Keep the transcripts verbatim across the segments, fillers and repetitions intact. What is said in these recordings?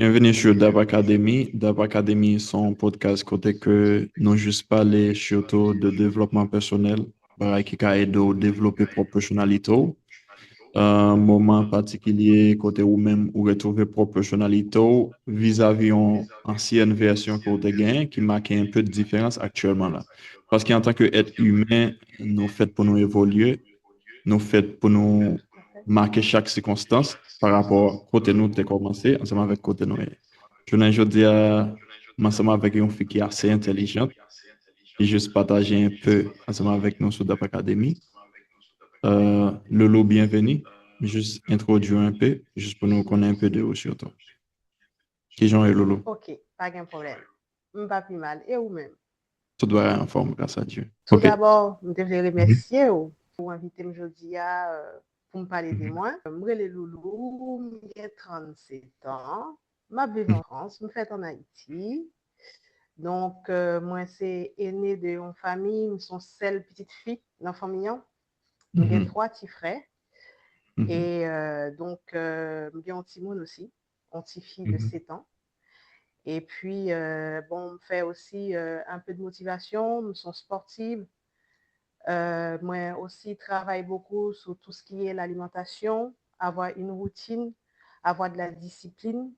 Byenveni sou Dap Academy. Dap Academy se yon podcast kote ke nou jis pale sitou de devlopman pèsonèl, bagay ki ka ede w devlope pwòp pèsonalite w. Euh, moman patikilye kote ou menm ou retwouve pwòp pèsonalite w vizavi yon ansyèn vèsyon ke w te genyen ki make enpe de diferans aktyèlman la. Paske antanke èt imen, nou fèt pou nou evolye, nou fèt pou nou make chak sikonstans pa rapò kote nou te kòmanse ansanm avèk kote nou ye. Jounen jodi a, m ansanm avèk yon fi ki ase entèlijant, ki jis pataje enpe ansanm avèk nou sou Dap Academy. Euh, Loulou, byenveni. Jis entwodui w enpe, jis pou nou konnen enpe de ou sitou. Kijan w ye, Loulou? Ok, pa gen pwoblèm. M pa pi mal. E ou menm? Tout bagay anfòm, gras a Dye. Tou dabò, m te vle remèsye w pou envite m jodi a, euh, pou m pale de mwen. M rele Loulou, m gen trannset an. M ap viv an Frans, m fèt an Ayiti. Donk, euh, mwen se ene de yon fanmi, m se yon sèl pitit fi nan fanmi an. M gen twa ti frè. E, euh, donk, euh, m gen yon timoun osi, yon ti fi de set an. Epi, euh, bon, m fè osi, euh, un peu de motivation, m se yon sportive. Euh, mwen osi travay bokou sou tout ce qui est l'alimentation, avoir une routine, avoir de la discipline.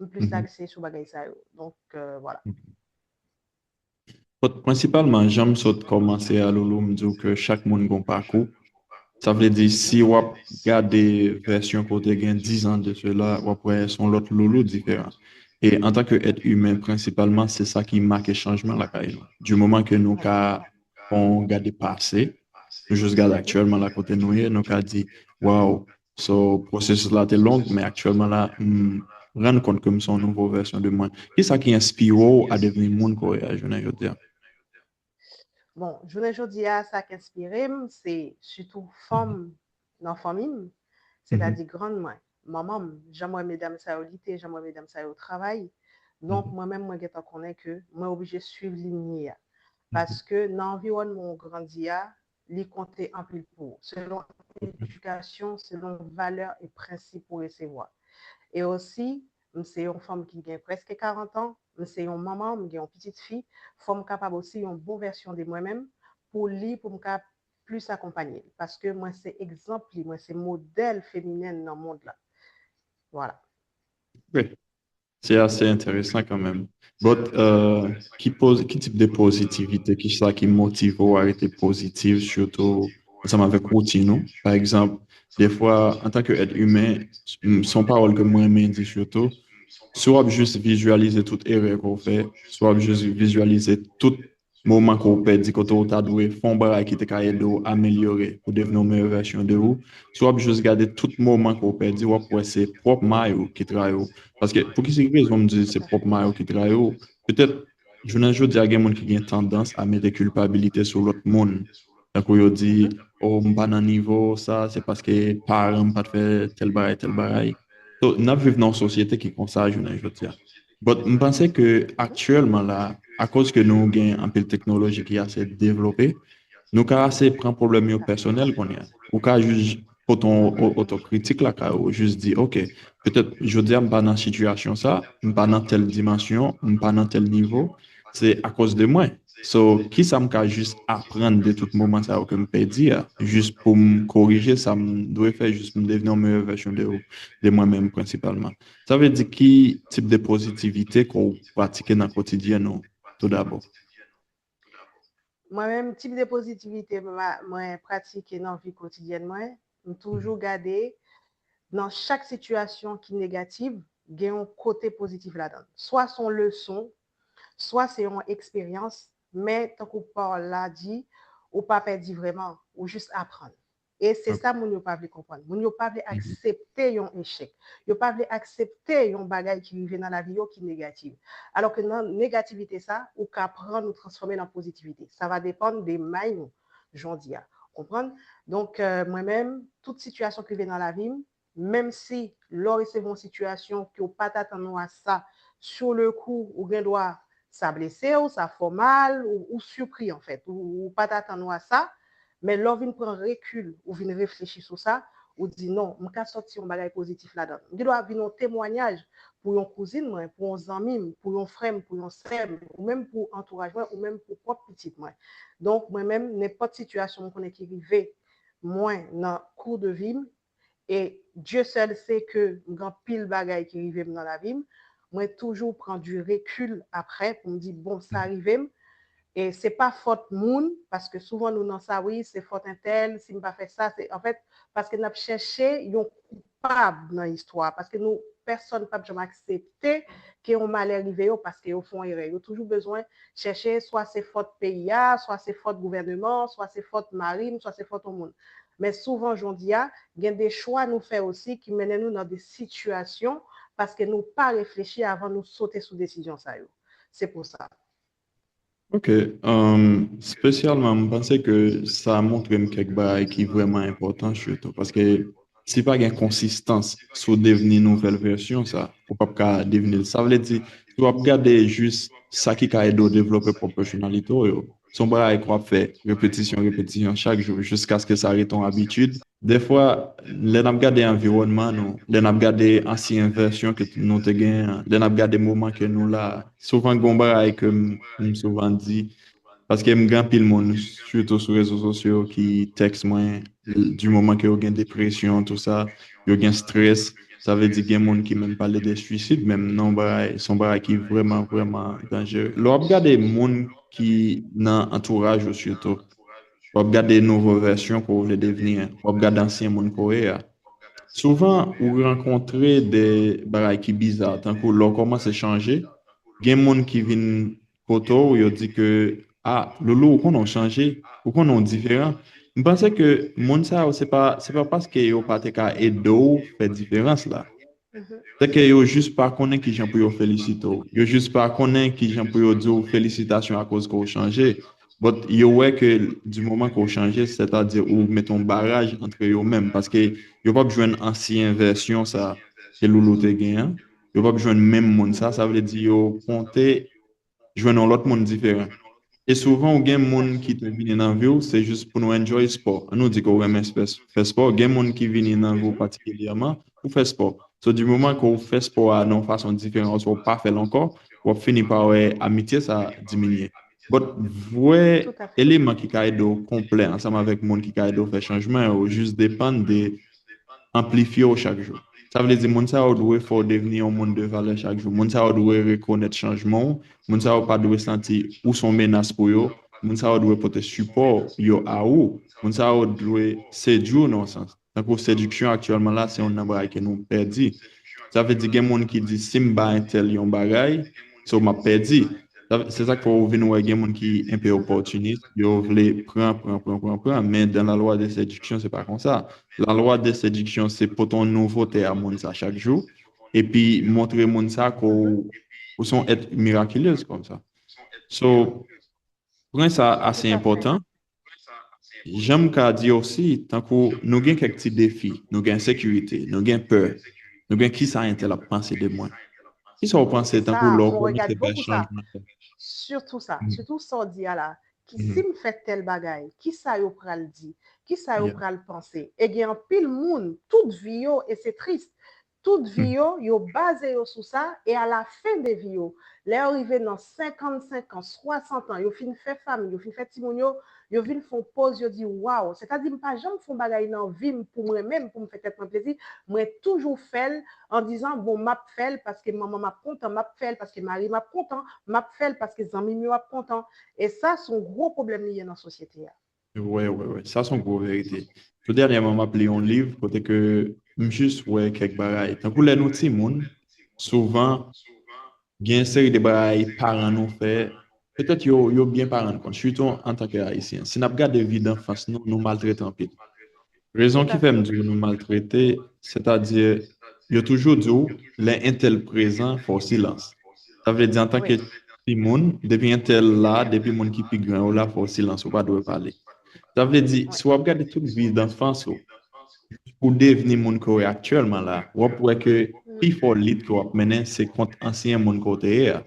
M plis akse sou bagay sa yo. Donk, euh, voilà. But, prensipalman, jan m sot kòmanse a, Loulou, m di w ke chak moun gen yon pakou. Sa vle di, si w ap gade vèsyon ke w te gen diz an de sela, w ap wè se yon lòt Loulou diferan. E antanke èt imen, prensipalman, se sa ki make chanjman lakay nou. Di moman ke nou ka fè yon gade pase, nou jis gade aktyèlman la kote nou ye, nou ka di, waw, so, pwosesis la te long, men aktyèlman la, m rann kont ke m se yon nouvo vèsyon de mwen. Kisa ki enspire w a devni moun ke w ye a jounen jodi a? Bon, jounen jodi a, sa k enspire m, se sitou fanm nan fanmi m, sètadi grann mwen, manman m, jan m wè medam sa yo lite, jan m wè medam sa yo travay. Donk, mwen menm, mwen gentan konnen ke mwen oblije swiv liy li a. Paske nan anviwònman w grandi a, li konte anpil pou ou. Selon edikasyon, selon valè e prensip ou resevwa. E osi, m se yon fanm ki gen prèske karant an, m se yon manman, m gen yon pitit fi, fò m kapab osi yon bon vèsyon de mwen menm pou li, pou m ka plis akonpanye l. Paske mwen se egzanp li, mwen se modèl feminèn nan mond la. Voilà. Se ase enteresan kanmenm. But, euh, ki poz, ki tip de pozitivite, ki sa ki motive w a rete pozitif, sitou ansanm avèk woutin ou? Pa egzanp, defwa, antanke èt imen, m, se yon pawòl ke mwen renmen di sitou, si w ap jis vizyalize tout erè ke w fè, si w ap jis vizyalize tout moman ke w pèdi kote w ta dwe fè yon bagay ki te ka ede w amelyore, pou devni yon meyè vèsyon de ou, si w ap jis gade tout moman ke w pèdi, w ap wè se pwòp may ou ki trayi w. Paske, pou ki rezon m di se pwòp may ou ki trayi w? Petèt, jounen jodi a, gen moun ki gen tandans a mete kilpabilite sou lòt moun. Tankou yo di, o, m pa nan nivo sa, se paske paran m pa t fè tèl bagay, tèl bagay. So, n ap viv nan yon sosyete ki konsa jounen jodi a. But m panse ke aktyèlman la, akoz ke nou gen anpil teknoloji ki ase devlope, nou ka ase pran pwoblèm yo pèsonèl kounye a. Ou ka jis pote yon o-, otokritik lakay ou, jis di, ok, petèt jodi a m pa nan sitiyasyon sa, m pa nan tèl dimansyon, m pa nan tèl nivo, se akoz de mwen. So, kisa m ka jis aprann de tout moman sa yo ke m pèdi a, jis pou m korije sa m dwe fè, jis pou m devni yon meyè vèsyon de, de mwen menm prensipalman? Sa vle di ki tip de pozitivite ke w pratike nan kotidyen ou, tou dabò? Mwen menm, tip de pozitivite ma-, mwen pratike nan vi kotidyèn mwen, m toujou gade nan chak sitiyasyon ki negatif, gen yon kote pozitif ladan l. Swa se yon leson, swa se yon eksperyans, men tankou pawòl la di, ou pa pèdi vrèman, ou jis aprann. E se sa moun yo pa vle konprann. Moun yo pa vle aksepte yon echèk. Yo pa vle aksepte yon bagay ki rive nan lavi yo ki negatif. Alò ke nan negativite sa, ou ka pran l ou transfòme l an pozitivite. Sa va depann de may nou, jan w di a. Konprann? Donk, euh, mwen menm, tout sitiyasyon ki rive nan lavi m, menm si lè w resevwa yon sitiyasyon ke w pa t atann ou a sa, sur le coup, ou gen dwa sa blese w, sa fè w mal, ou, ou sipri, anfèt, ou, ou pa t atann ou a sa, men lè w vin pran rekil, ou vin reflechi sou sa, ou di non, m ka sòti yon bagay pozitif ladan l. M gen dwa vin yon temwayaj pou yon kouzin mwen, pou yon zanmi m, pou yon frè m, pou yon sè m, ou menm pou antouraj mwen, ou menm pou pwòp pitit mwen. Donk, mwen menm, nenpòt sitiyasyon m konnen ki rive mwen nan kou de vi m, e Dieu seul sait que m gen anpil bagay ki rive m nan lavi m, mwen toujou pran du recul apre pou m di, bon, sa rive m, e se pa fòt moun, paske souvan nou nan sa, wi, se fòt entèl, si m pa fè sa, se, anfèt, paske n ap chèche yon koupab nan istwa, paske nou, pèsòn p ap janm aksepte ke yon malè rive yo paske yo fè yon erè. Yo toujou bezwen chèche, swa se fòt peyi a, swa se fòt gouvèneman, swa se fòt mari m, swa se fòt yon moun. Men souvan, jodi a, gen de chwa nou fè osi ki mennen nou nan de sitiyasyon paske nou pa reflechi avan nou sote sou desizyon sa yo. Se pou sa. Ok, um, espesyalman, m panse ke sa montre m kèk bagay ki vrèman enpòtan, sitou, paske si pa gen konsistans sou devni nouvèl vèsyon sa, ou p ap ka devni l. Sa vle di, si w ap gade jis sa ki ka ede w devlope pwòp pèsonalite w yo, se yon bagay ke w ap fè repetisyon, repetisyon chak jou, jiskaske sa rete yon abitid. Defwa, lè n ap gade anviwònman nou, lè n ap gade ansyen vèsyon ke nou te genyen an, lè n ap gade moman ke nou la a, souvan gen yon bagay ke m, m souvan di, paske m gen anpil moun, sitou sou rezo sosyo, ki tèks mwen, di moman ke yo gen depresyon, tou sa, yo gen strès, sa vle di gen moun ki menm pale de swisid, menm nan yon bagay, se yon bagay ki vrèman, vrèman danjere. Lè w ap gade moun ki nan antouraj ou sitou, w ap gade nouvo vèsyon ke w vle devni an, w ap gade ansyen moun ke w ye a. Souvan, ou rankontre de bagay ki biza, tankou lè w kòmanse chanje, gen moun ki vin kote w, yo di ke, ah, Loulou, ou konnen w chanje, ou konnen w diferan. M panse ke moun sa yo, se pa, se pa paske yo pa te ka ede w fè diferans la. Se ke yo jis pa konnen kijan pou yo felisite w. Yo jis pa konnen kijan pou yo di w felisitasyon akoz ke w chanje. But yo wè ke di moman ke w chanje, sètadi ou mete yon baraj antre yo menm, paske yo p ap jwenn ansyen vèsyon sa ke Loulou te gen an. Yo p ap jwenn menm moun sa, sa vle di yo konte jwenn yon lòt moun diferan. E souvan, ou gen moun ki te vini nan vi w, se jis pou nou enjoy spò. An nou di ke w renmen fè spò. Gen moun ki vini nan vi w patikilyèman pou fè spò. So, di moman ke w fè spò a nan yon fason diferan, oswa w pa fè l ankò, w ap fini pa wè amitye sa a diminye. But vrè eleman ki ka ede w konplè ansanm avèk moun ki ka ede w fè chanjman yo, jis depann de anplifye w chak jou. Sa vle di, moun sa yo dwe fè w devni yon moun de valè chak jou. Moun sa yo dwe rekonèt chanjman w. Moun sa yo pa dwe santi ou se yon menas pou yo. Moun sa yo dwe pote sipò yo a ou. Moun sa yo dwe sedui w nan yon sans. Tankou sediksyon aktyèlman la, se youn nan bagay ke nou pèdi. Sa vle di, gen moun ki di, si m ba entèl yon bagay, so m ap pèdi. Se sa k fè w vin wè gen moun ki enpe opòtinis, yo vle pran, pran, pran, pran, pran, men dans la loi de séduction, se pa konsa. La loi de séduction, se pote yon nouvote a moun sa chak jou, epi montre moun sa ke w, ou se yon èt miraculous konsa. So, pwen sa ase enpòtan. Jan m ka di osi, tankou nou gen kèk ti defi, nou gen ensekirite, nou gen pè, nou gen kisa entèl ap panse de mwen. Kisa w panse tankou lè w kòmanse bay chanjman sa? Sitou sa, sitou sa w di a la, ki si m fè tèl bagay, kisa yo pral di, kisa yo pral panse. E gen anpil moun, tout vi yo, e se tris, tout vi yo, yo baze yo sou sa, e a la fen de vi yo, lè yo rive nan senkannsenk an, swasant an, yo fin fè fanmi, yo fin fè timoun yo, yo vin fè yon poz, yo di, waw, sètadi m pa janm fè yon bagay nan vi m pou mwen menm, pou m fè tèt mwen plezi, mwen toujou fè l an dizan, bon, m ap fè l paske manman m ap kontan, m ap fè l paske mari m ap kontan, m ap fè l paske zanmi m yo ap kontan. E sa, se yon gwo pwoblèm li ye nan sosyete a. Wi, wi, wi. Sa se yon gwo verite. Tou dènyèman, m ap li yon liv kote ke m jis wè kèk bagay. Tankou lè nou timoun, souvan, gen seri de bagay paran nou fè, petèt yo, yo byen pa rann kont, sitou antanke Ayisyen. Si n ap gade vi danfans nou, nou maltrete anpil. Rezon ki fè m di w nou maltrete, sètadi, yo toujou di w, lè entèl prezan, fè w silans. Sa vle di, antanke timoun, depi entèl la, depi moun ki pi gran yo la, fè w silans, ou pa dwe pale. Sa vle di, si w ap gade tout vi danfans ou, pou devni moun ke w ye aktyèlman la, w ap wè ke pifò lit ke w ap mennen se kont ansyen moun ke w te ye a.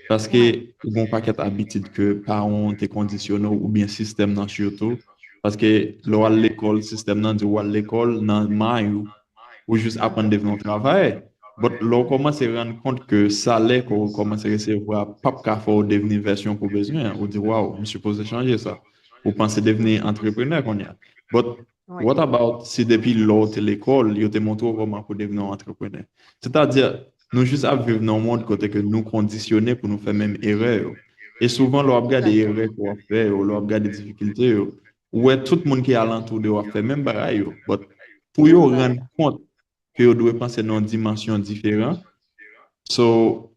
Paske ou gen yon pakèt abitid ke paran w te kondisyone w oubyen sistèm nan sitou, Paske lè w al lekòl, sistèm nan di w al lekòl nan may ou, ou jis aprann devni yon travayè. But lè w kòmanse rann kont ke salè ke w kòmanse resevwa p ap ka fè w devni vèsyon ke w bezwen an, ou di, "Waw, m sipoze chanje sa." Ou panse devni antreprenè kounye a. But what about si depi lè w te lekòl, yo te montre w kòman pou w devni yon antreprenè? Sètadi, nou jis ap viv nan yon mond kote ke nou kondisyone pou nou fè menm erè yo. E souvan, lè w ap gade erè ke w ap fè yo, lè w ap gade difikilte yo, ou wè tout moun ki alantou de w ap fè menm bagay yo. But pou yo rann kont ke yo dwe panse nan yon dimansyon diferan, so,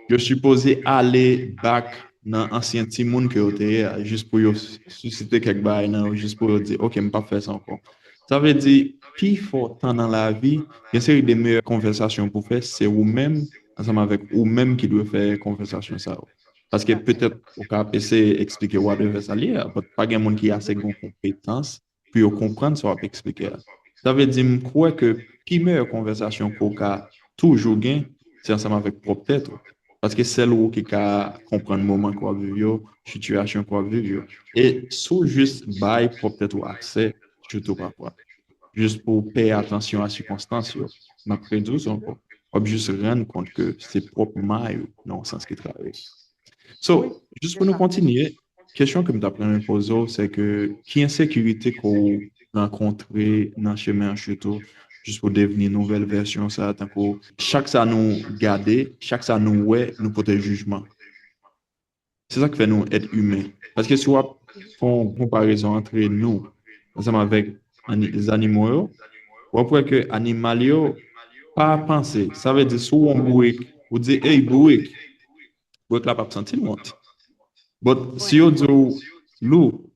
yo sipoze ale back nan ansyen timoun ke yo te ye a, jis pou yo s- sisite kèk bagay nan yo, jis pou yo di, "Ok, m p ap fè sa ankò." Sa vle di, pifò tan nan lavi, gen seri de meyè konvèsasyon pou fè, se ou menm, ansanm avèk ou menm ki dwe fè konvèsasyon sa yo. Paske petèt, ou ka ap eseye eksplike whatever sa l ye a, but pa gen moun ki ase gen konpetans pou yo konprann sa w ap eksplike a. Sa vle di, m kwè ke pi meyè konvèsasyon ke w ka toujou gen, se ansanm avèk pwòp tèt ou. Paske sèl ou ki ka konprann moman ke w ap viv yo, sitiyasyon ke w ap viv yo. E si w jis bay pwòp tèt ou aksè, sitou pafwa, jis pou w peye atansyon a sikonstans yo, m ap redi w sa ankò. W ap jis rann kont ke se pwòp may ou nan yon sans ki trave. So, jis pou nou kontinye, kesyon ke m t ap renmen poze w, se ke ki ensekirite ke w rankontre nan chemen an sitou, jis pou devni nouvèl vèsyon sa, tankou chak sa nou gade, chak sa nou wè, nou pote jijman. Se sa k fè nou èt imen. Paske si w ap fè yon konparezon antre nou, ansanm avèk ani- zannimo yo, w ap wè ke animal yo pa panse. Sa vle di, si w wè yon bourik, ou di, "Ey, bourik," bourik la p ap santi l wont. But si yo di w lou,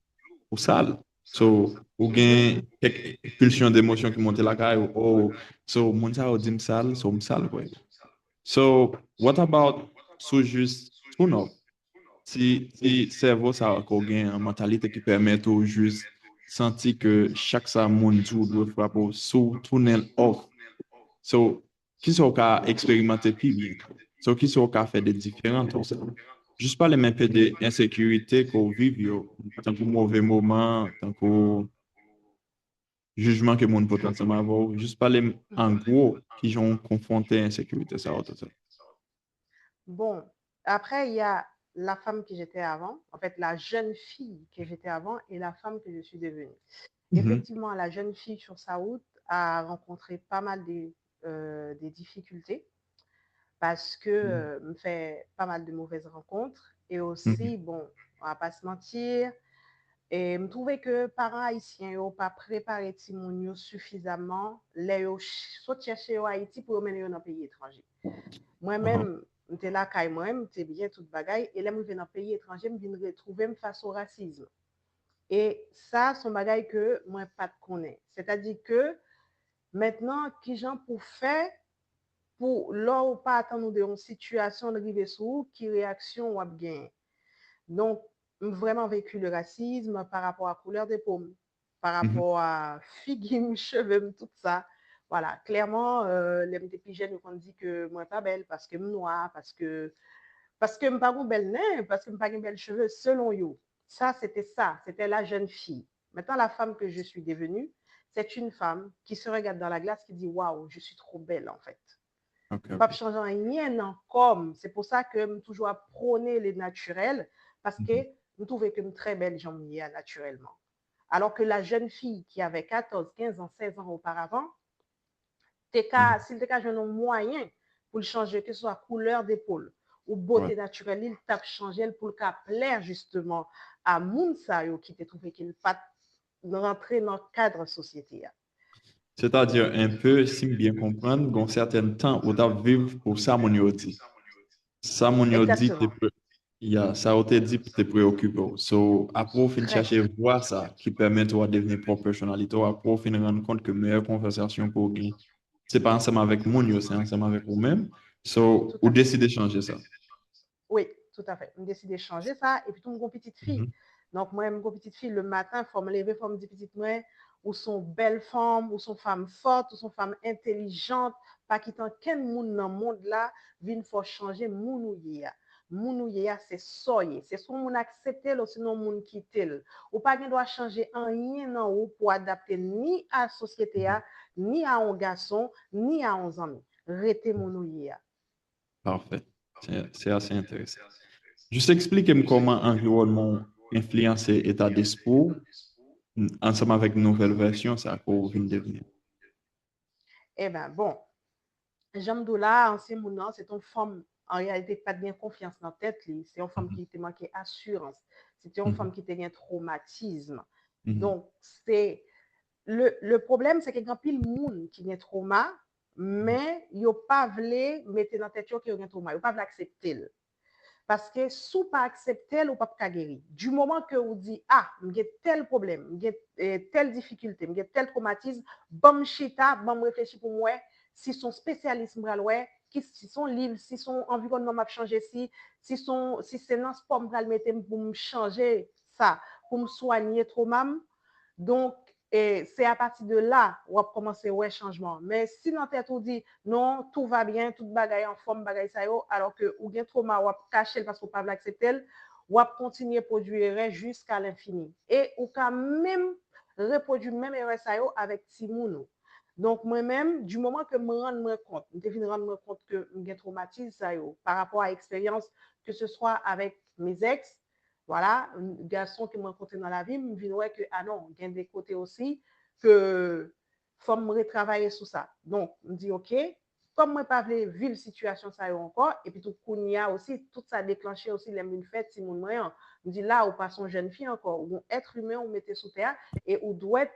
ou sal. So, ou gen kèk pilsyon demosyon ki monte lakay ou, oh, so, moun sa yo di m sal, so, m sal vre. So, what about si w jis tune off? Si, si sèvo sa ke w gen an, mantalite ki pèmèt ou jis santi ke chak sa moun di w dwe frape w, si w tounen l off. So, kisa w ka eksperimante pi byen? So, kisa w ka fè de diferan nan sa? Jis pale m enpe de ensekirite ke w viv yo, tankou move moman, tankou jijman ke moun pote ansanm avè w. Jis pale m an gwo, kijan w konfwonte ensekirite sa yo, tout sa. Bon, après, il y a la femme que j'étais avant, en fait, la jeune fille que j'étais avant et la femme que je suis devenue. Effectivement, la jeune fille sur sa route a rencontré pas mal de, euh, de difficultés parce que euh, m fè pas mal de mauvaises rencontres et aussi, bon, on va pas se mentir, e m twouve ke paran ayisyen yo pa prepare timoun yo sifizaman lè yo ch- sot chèche yo Ayiti pou yo mennen yo nan peyi etranje. Mwen menm, m te lakay mwen, m te byen tout bagay, e lè m rive nan peyi etranje, m vin retwouve m fas o rasism. E sa, se yon bagay ke mwen pa t konnen. Sètadi ke, mentnan, kijan pou fè pou lè w pa atann ou de yon sitiyasyon l rive sou ou, ki reyaksyon w ap genyen? Donk, m vrèman vécu le racisme par rapport à couleur de peau m, par rapport à figi m, cheve m, tout sa. Voilà, klèman, euh, lè m te pi jèn, yo konn di ke mwen pa bèl paske m nwa, paske paske m pa gon bèl nen, paske m pa gen bèl cheve, selon yo. Ça, c'était ça, c'était la jeune fille. Maintenant, la femme que je suis devenue, c'est une femme qui se regarde dans la glace, qui dit, waouh, je suis trop belle, en fait. Ok, M p ap ok. Chanje anyen nan kò m. Se pou sa ke m toujou ap pwone le naturel, paske m twouve ke m trè bèl jan m ye a natirèlman. Alors que la jeune fille qui avait quatorze, quinze ans, seize ans auparavant, te ka, si l te ka jwenn yon mwayen pou l chanje keseswa koulè de po l ou bote natirèl li, l t ap chanje l pou l ka plè jisteman a moun sa yo ki te twouve ke l pa t rantre nan kad sosyete a. Sètadi, enpe, si m byen konprann, gen yon sèten tan ou t ap viv pou sa moun yo di. Sa moun yo di te pre- ya, sa yo te di te preokipe w. So, apre w fin chache vwa sa ki pèmèt ou a devni pwòp pèsonalite w, apre w fin rann kont ke meyè konvèsasyon pou w gen, se pa ansanm avèk moun yo, se ansanm avèk ou menm. So, ou deside chanje sa. Wi, toutafè. M deside chanje sa, epi tou m gon pitit fi. Donk, mwen, m gon pitit fi, le maten, fò m leve, fò m di pitit mwen, ou se yon bèl fanm, ou se yon fanm fòt, ou se yon fanm entèlijant, pa kite ankenn moun nan mond la vin fè w chanje moun ou ye a. Moun ou ye a, se sa w ye. Se swa yon moun aksepte l, osinon yon moun kite l. Ou pa gen dwa chanje anyen nan ou pou adapte ni a sosyete a, ni a yon gason, ni a yon zanmi. Rete moun ou ye a. Parfait. C'est c'est assez intéressant. Jis eksplike m kòman anviwònman w enfliyanse eta despri w ansanm avèk nouvèl vèsyon sa ke w vin devni. Eben, bon, jan m di w la, ansyen moun nan, se te yon fanm, an reyalite, ki pa t gen konfyans nan tèt li. Se yon fanm ki te manke asirans. Se te yon fanm ki te gen twomatizm. Donk, se le, le pwoblèm, se ke gen anpil moun ki gen twoma, men yo pa vle mete nan tèt yo ke yo gen twoma. Yo pa vle aksepte l. Paske si w pa aksepte l, ou p ap ka geri. Du moman ke ou di, ah, m gen tèl pwoblèm, m gen eh, tèl difikilte, m gen tèl twomatizm, ban m chita, ban m reflechi pou m wè si se yon espesyalis m pral wè, ki, si se yon liv, si se yon anviwònman m ap chanje, si, si se yon, si se nan spò m pral mete m pou m chanje sa, pou m swanye twoma m. Donk, e se apati de la w ap kòmanse wè chanjman. Men si nan tèt ou di, non, tout va bien, tout bagay anfòm, bagay sa yo, alò ke ou gen twoma, w ap kache l paske w pa vle aksepte l, w ap kontinye pwodui erè jiska lenfini. E ou ka menm repwodui menm erè sa yo avèk timoun ou. Donk, mwen menm, du moman ke m rann mwen kont, m te vin rann mwen kont ke m gen twomatizm sa yo, pa rapò a eksperyans, ke se swa avèk mes ex, vwala, gason ke m rankontre nan lavi m, m vin wè ke, a non, gen de kote osi ke fò m retravaye sou sa. Donk, m di, oke, kòm mwen pa vle viv sitiyasyon sa yo ankò, epi tou kounye a osi, tout sa deklanche osi lè m vin fè timoun mwen an. M di, la, ou pa se yon jèn fi ankò, ou yon èt imen ou mete sou tè a, e ou dwèt,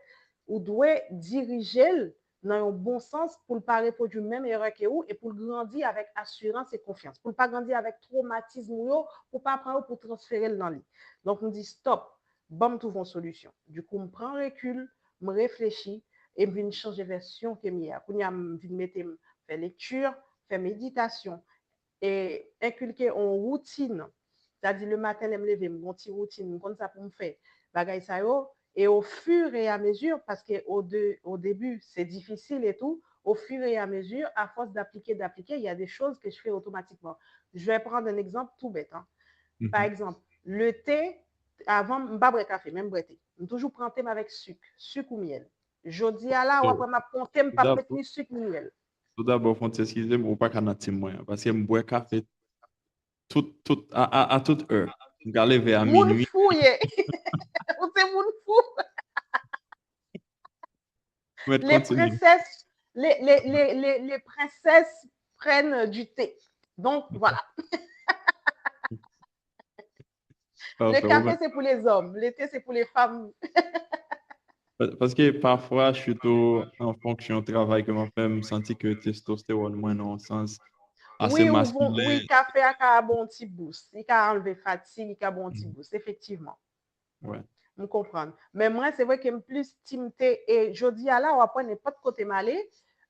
ou dwe dirije l nan yon bon sans pou l pa repwodui menm erè ke ou e pou l grandi avèk asirans e konfyans. Pou l pa grandi avèk twomatizm ou yo, pou pa pran yo pou transfere l nan li. Donk, m di, stop, ban m twouve yon solisyon. Dikou, m pran rekil, m reflechi, e m vin chanje vèsyon ke m ye a. Kounye a, m vin mete m fè lekti, fè meditasyon, e enkilke yon woutin. Sa di, le maten, lè m leve, m gen yon ti woutin, m konn sa pou m fè. Bagay sa yo, et au fur et à mesure, paske au, de, au début, c'est difficile et tout, au fur et à mesure, à force d'appliquer, d'appliquer, il y a des choses que je fais automatiquement. Je vais prendre un exemple tout bête. Hein. Par exemple, le thé, avan, m pa bwè kafe, men m bwè te. M toujou pran te m avèk sik, sik ou myèl. Jodi a la, w ap wè m ap pran te, m p ap met ni sik ni myèl. Tout dabò, fò n ti eskize m, ou pa ka nan tim mwen an, paske m bwè kafe tout, tout, a, a, a tout è. M ka leve a minwi. Moun fou ye. Ou se moun fou. Mwen kontinye. Les princesses, les, les, les, les, les princesses prennent du thé. Donc, voilà. Le café, c'est pour les hommes. Le thé, c'est pour les femmes. Paske pafwa, sitou an fonksyon travay ke mwen fè, m santi ke testostewòn mwen nan yon sans ase maskilen. Wi, kafe a ka ba w yon ti boost. Li ka anlve fatig, li ka ba w yon ti boost, efektivman. M konprann. Men mwen, se vre ke m plis team te, e jodi a la, w ap wè nenpòt kote m ale,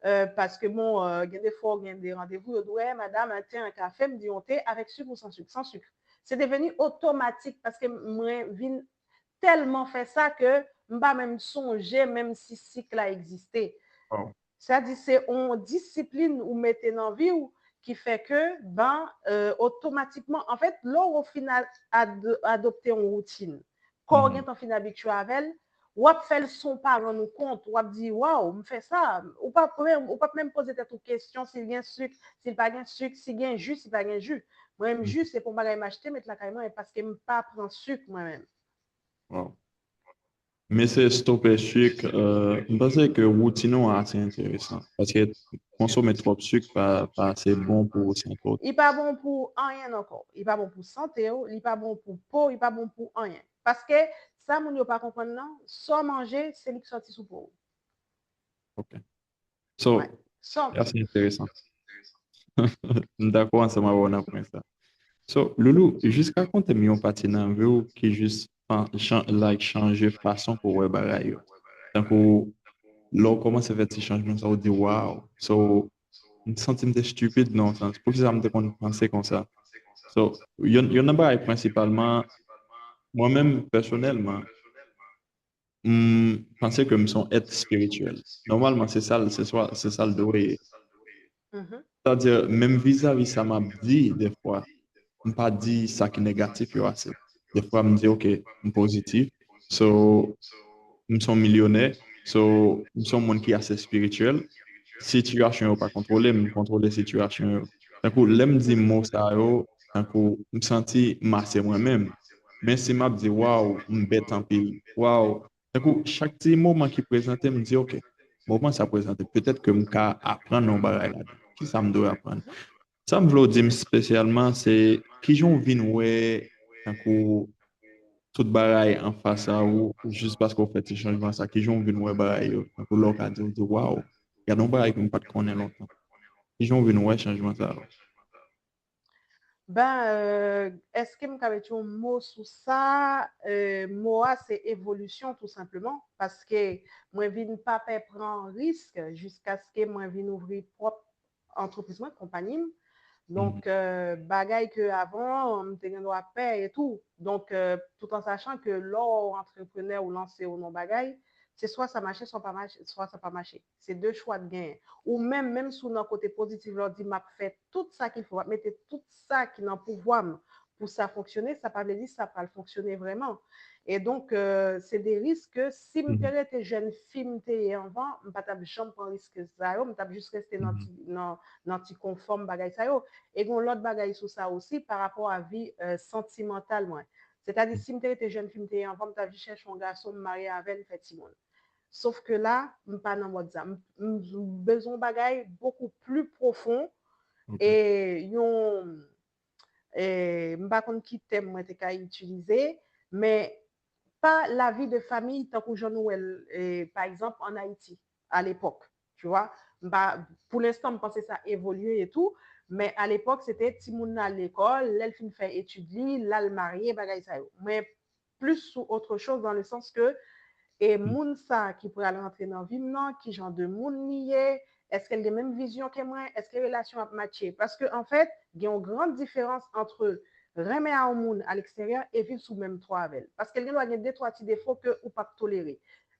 euh, paske bon, euh, gen de fwa w gen de randevou, yo di w, eh, madam, un thé, un café, m di yon te avèk sik ou san sik? San sik. Se deveni otomatik paske mwen vin tèlman fè sa ke m pa menm sonje menm si sik la egziste. Sa di se yon disiplin ou mete nan vi w ki fè ke, ben, euh, otomatikman, anfèt, lè w fin adopte yon woutin, kò w gentan fin abitye avè l, w ap fè l san w pa rann ou kont, w ap di, waw, m fè sa, ou p ap menm, ou p ap menm poze tèt ou kesyon si l gen sik, si l pa gen sik, si gen ji, si pa gen ji. Mwen menm, ji, se pou yon bagay m achte, met lakay mwen, e paske m pa pran sik mwen menm. Waw. Men se stope sik, euh, m panse ke woutin ou an ase enteresan. Paske konsome twòp sik pa, pa ase bon pou sante w. Li pa bon pou anyen nan kò w. Li pa bon pou sante w, li pa bon pou po, li pa bon pou anyen. Paske sa moun yo pa konprann nan, sa w manje, se li k sòti sou po w. Ok. So, ase enteresan. M dakò ansanm avè w nan pwen sa. So, Loulou, jis rakonte m yon pati nan vi w ki jis like chanje fason pou w wè bagay yo. Tankou lè w kòmanse fè ti chanjman sa, w di waw. So, m santi m te stupid nan yon sans. Poukisa m te konn panse konsa? So, yon, yon nan bagay prensipalman, mwen menm pèsonèlman, m panse ke m se yon èt espirityèl. Nòmalman, se sa l, se sa l dwe ye. Sètadi, menm vizavi sa m ap di, defwa, m pa di sa ki negatif yo ase. Defwa, m di, "Ok, m pozitif." So, m se yon milyonè. So, m se yon moun ki ase espirityèl. Sitiyasyon yo pa kontwole m, m kontwole sitiyasyon yo. Tankou, lè m di mo sa yo, tankou, m santi m ase mwen menm. Men si m ap di, "Waw, m bèt anpil. Waw." Tankou, chak ti moman ki prezante, m di, "Ok, moman sa prezante. Petèt ke m ka aprann yon bagay ladan. Ki sa m dwe aprann?" Sa m vle w di m espesyalman, se kijan w vin wè, tankou, tout bagay anfas a ou, jis paske w fè ti chanjman sa, kijan w vin wè bagay yo, tankou lè w ka di, w di, "Waw, gade yon bagay ke m pa t konnen lontan." Kijan w vin wè chanjman sa yo? Ben, euh, èske m ka mete yon mo sou sa? Euh, mo a se evolisyon, tou senpleman, paske mwen vin pa pè pran risk jiskaske mwen vin ouvri pwòp antrepriz mwen, konpayi m. Donk, euh, bagay ke avan, m te gen dwa pè e tou. Donk, euh, tout an sachan ke lè w antreprenè ou lanse w nan bagay, se swa sa mache, swa pa mache, swa sa pa mache. Se de chwa k genyen. Ou menm, menm si w nan kote pozitif la, w di, "M ap fè tout sa ki fo, m ap mete tout sa ki nan pouvwa m pou sa fonksyone," sa pa vle di sa pral fonksyone vrèman. E donk, euh, se de risk ke si m te rete jèn fi m te ye anvan, m pa t ap janm pran risk sa yo, m t ap jis reste nan ti, nan, nan ti konfò m, bagay sa yo. E gen yon lòt bagay sou sa osi, pa rapò a vi, euh, santimantal mwen. Sètadi, si m te rete jèn fi m te ye anvan, m t ap jis chèche yon gason, m marye avè l, m fè timoun. Sof ke la, m pa nan mòd sa. M, m bezwen yon bagay bokou pli pwofon e yon, e, m pa konn ki tèm mwen te ka itilize, men pa lavi de famiy tankou jan nou wè l, e, pa egzanp, ann Ayiti, alepòk, tu vois. M pa, pou lenstan, m panse sa evolye e tou, men alepòk, se te timoun nan al lekòl, lè l fin fè etid li, l al marye, bagay sa yo. Mwen plis sou autre chose dans le sens que, e moun sa ki pral rantre nan vi m nan, ki jan de moun li ye, èske l gen menm vizyon ke mwen, èske relasyon ap matche? Paske, anfèt, gen yon gran diferans antre renmen a yon moun a leksteryè e viv sou menm twa avè l. Paske l gen dwa gen de twa ti defo ke ou p ap tolere.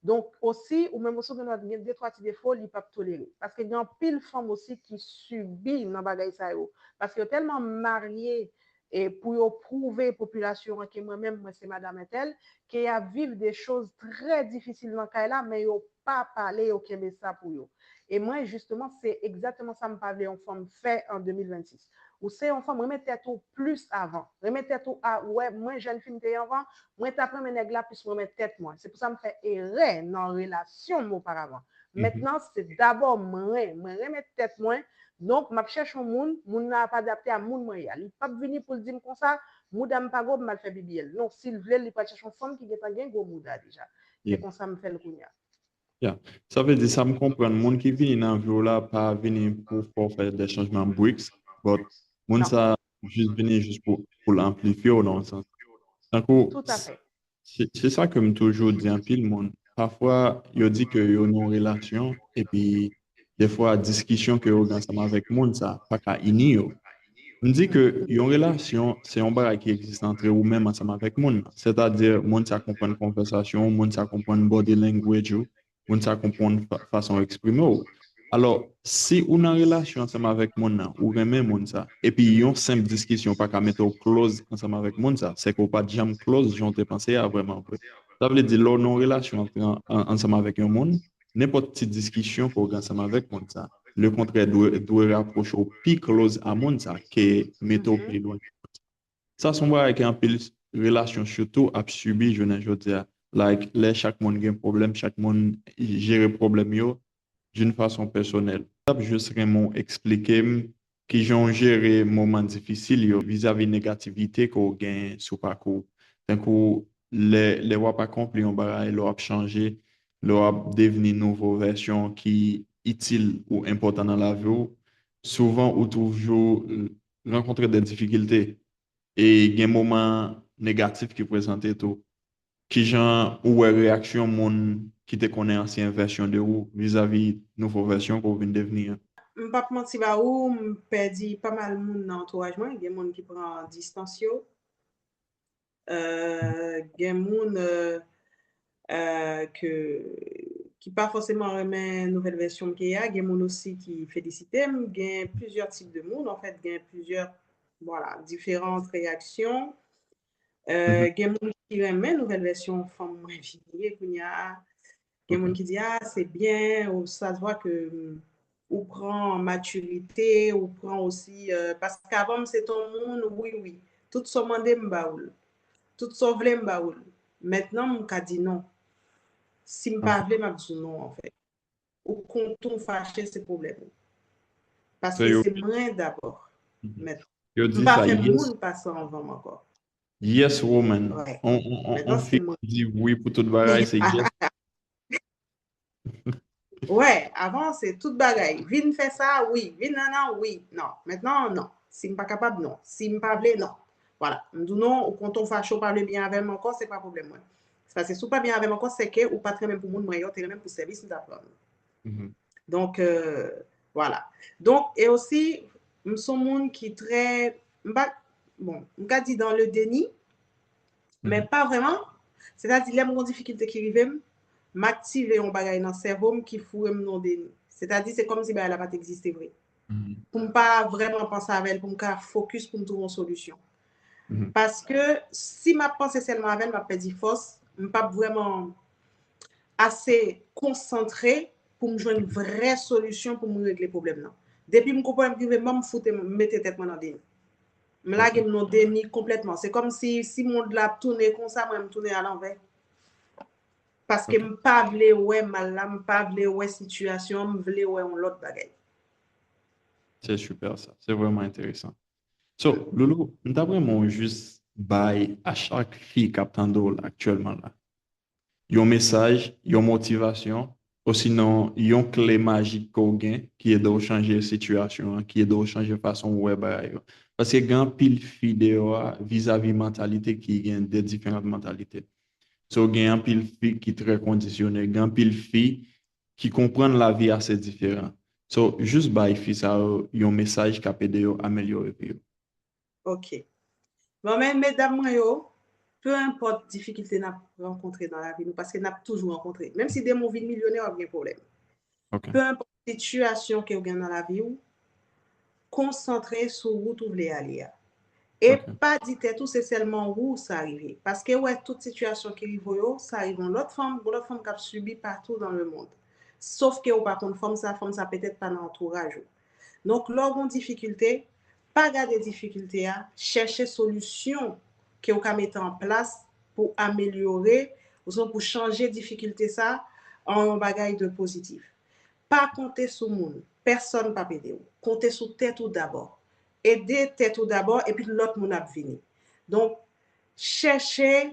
Donk, osi, ou menm osi, ou gen dwa gen de twa ti defo li p ap tolere. Paske gen anpil fanm osi ki sibi nan bagay sa yo. Paske yo tèlman marye e pou yo pwouve popilasyon an ke mwen menm, mwen se madanm entèl, ke y ap viv de choz trè difisil nan kay la, men yo pa pale, yo kenbe sa pou yo. E mwen, jisteman, se egzakteman sa m pa vle yon fanm fè an de mil vennsis. Ou se yon fanm, renmen tèt ou plis avan. Renmen tèt ou a, ou wè, mwen, jèn fi m te ye anvan, mwen t ap renmen nèg la plis mwen renmen tèt mwen. Se pou sa m fè erè nan relasyon m oparavan. Mentnan, se dabò mwen, mwen renmen tèt mwen. Donk, m ap chèche yon moun, moun nan ap adapte a moun mwen ye a. Li p ap vini pou l di m konsa, mouda m pa gwo, m al fè B B L. Non, si l vle, li pral chèche yon fanm ki gentan gen gwo mouda deja. Se konsa m fè l kounye a. Ya. Sa vle di, sa m konprann, moun ki vini nan vi w la pa vini pou fè w fè de chanjman brisk, but moun sa jis vini jis pou, pou l anplifye w nan yon sans. Tankou, Tout à fait. Se, se sa ke m toujou di anpil moun. Pafwa, yo di ke yo nan yon relasyon, epi defwa, diskisyon ke yo gen ansanm avèk moun sa pa ka ini yo. M di ke yon relasyon, se yon bagay ki egziste antre ou menm ansanm avèk moun nan. Sètadi, moun sa konprann konvèsasyon w, moun sa konprann body language ou, moun sa konprann fa- fason w eksprime w. Alò, si ou nan relasyon ansanm avèk moun nan, ou renmen moun sa, epi yon senp diskisyon pa ka mete w close ansanm avèk moun sa, se ke w pa t janm close jan w te panse a vrèman vre. Sa vle di, lè w nan yon relasyon antre an- an- ansanm avèk yon moun, nenpòt ti diskisyon ke w gen ansanm avèk moun sa, lekontrè dwe, dwe rapwoche w pi close a moun sa ke mete w pi lwen. Sa se yon bagay ke anpil relasyon sitou ap sibi jounen jodi a. Like, lè chak moun gen pwoblèm, chak moun jere pwoblèm yo d'une façon personnelle. M t ap jis renmen w eksplike m kijan w jere moman difisil yo vizavi negativite ke w gen sou pakou w. Tankou lè, lè w ap akonpli yon bagay, lè w ap chanje, lè w ap devni nouvo vèsyon ki itil ou enpòtan nan lavi w, souvan ou toujou rankontre de difikilte. E gen moman negatif ki prezante tou. Kijan ou wè reyaksyon moun ki te konnen ansyen vèsyon de ou vizavi nouvo vèsyon ke w vin devni an? M p ap manti ba ou, m pèdi pa mal moun nan antouraj mwen. Gen moun ki pran distans yo. Euh, gen moun euh, euh, ke, ki pa fòseman renmen nouvèl vèsyon m ke ye a. Gen moun osi ki felisite m. Gen plizyè tip de moun. Anfèt, gen plizyè vwala, diferan reyaksyon. Euh, gen moun ki renmen nouvèl vèsyon fanm mwen vin ye kounye a. Gen moun ki di, ah, se byen, ou sa se vre ke ou pran matirite, ou pran osi, euh, paske avan m se t on moun, wi, wi. Tout sa w mande m ba ou l. Tout sa w vle m ba ou l. Mentnan m ka di non. Si m pa vle, m ap di w non, anfèt. Ou kontan w fache, se pwoblèm ou. Paske se mwen dabò. Mentnan. M pa fè moun pase anvan m ankò. Yes woman. On fi ki di wi pou tout bagay, se yes. Wè, avan se tout bagay. Vin fè sa, wi. Vin nan nan, wi. Non. Mentnan, non. Si m pa kapab, non. Si m pa vle, non. Vwala. M di w non, ou kontan w fache, ou pa vle byen avè m ankò, se pa pwoblèm mwen. Se paske si w pa byen avè m ankò, se ke ou pa t renmen m pou moun mwen ye, ou te renmen m pou sèvis m t ap rann ou. Donk, euh, vwala. Donk, e osi, m se yon moun ki trè, m pa, bon, m ka di dans le déni, men pa vrèman. Sètadi, lè m gen yon difikilte ki rive m, m aktive yon bagay nan sèvo m ki foure m nan deni. Sètadi, se kòmsi bagay la pa t egziste vre. Pou m pa vrèman panse avè l, pou m ka fokis pou m twouve yon solisyon. Paske si m ap panse sèlman avè l, m ap pèdi fòs, m p ap vrèman ase konsantre pou m jwenn vrè solisyon pou m regle pwoblèm nan. Depi m konprann m rive, m foute, m mete tèt mwen nan deni. M lage m nan deni konplètman. Se kòmsi si mond la ap tounen konsa, mwen m tounen alanvè. Paske m pa vle wè mal la, m pa vle wè sitiyasyon an, m vle wè yon lòt bagay. Se super sa. Se vrèman enteresan. So, Loulou, m t ap renmen w jis bay a chak fi k ap tande w la aktyèlman la yon mesaj, yon motivasyon, osinon yon kle majik ke w gen ki ede w chanje sitiyasyon an, ki ede w chanje fason w wè bagay yo. Paske gen anpil fi deyò a vizavi mantalite ki gen de diferan mantalite. So, gen anpil fi ki trè kondisyone, gen anpil fi ki konprann lavi ase diferan. So, jis bay fi sa yo yon mesaj k ap ede yo amelyore vi yo. Ok. Bon, men medam mwen yo, pe enpòt difikilte n ap rankontre nan lavi nou, paske n ap toujou rankontre. Menm si demen w vin milyonè, w ap gen pwoblèm. Pe enpòt sitiyasyon ke w gen nan lavi w, konsantre sou wout ou vle ale a. E pa di tèt ou se sèlman ou sa rive. Paske w wè tout sitiyasyon ki rive w yo, sa rive yon lòt fanm, yon lòt fanm k ap sibi patou dans le monde. Sof ke ou pa konn fanm sa, fanm sa petèt pa nan antouraj ou. Donk, lè w gen yon difikilte, pa gade difikilte a, chèche solisyon ke w ka mete an plas pou amelyore, ouswa pou chanje difikilte sa an yon bagay de pozitif. Pa konte sou moun, pèsòn p ap ede w. Konte sou tèt ou dabò. Ede tèt ou dabò, epi lòt moun ap vini. Donk, chèche